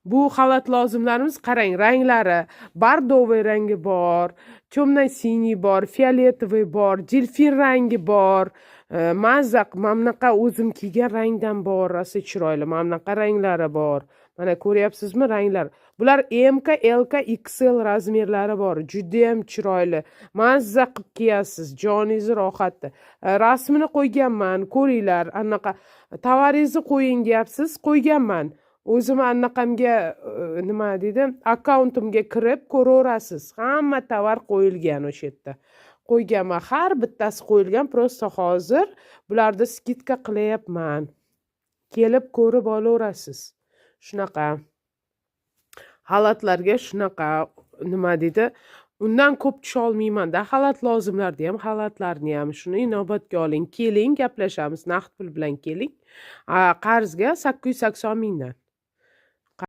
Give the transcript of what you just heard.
Bu xalat lozimlarimiz, qarang, ranglari: бордовый rangi bor, темно синий bor, фиолетовый bor, delfin rangi bor. Mazza, mana bunaqa o'zim kiygan rangdan bor, rosa chiroyli, mana bunaqa ranglari bor. Mana, ko'ryapsizmi, ranglar? Bular M ka, L ka, XL razmerlari bor. Judayam chiroyli, mazza qilib kiyasiz, joningizni rohati. Rasmini qo'yganman, ko'ringlar. Anaqa tovaringizni qo'ying deyapsiz, qo'yganman o'zim anaqamga, nima deydi, akkauntimga kirib ko'raverasiz, hamma tovar qo'yilgan o'sha yerda, qo'yganman, har bittasi qo'yilgan. Просто hozir bularni скидка qilyapman, kelib ko'rib olaverasiz. Shunaqa xalatlarga shunaqa, nima deydi, undan ko'p tusholmaymanda xalat lozimlarni ham, xalatlarni ham. Shuni inobatga oling, keling, gaplashamiz. Naqd pul bilan keling, qarzga 880 mingdan.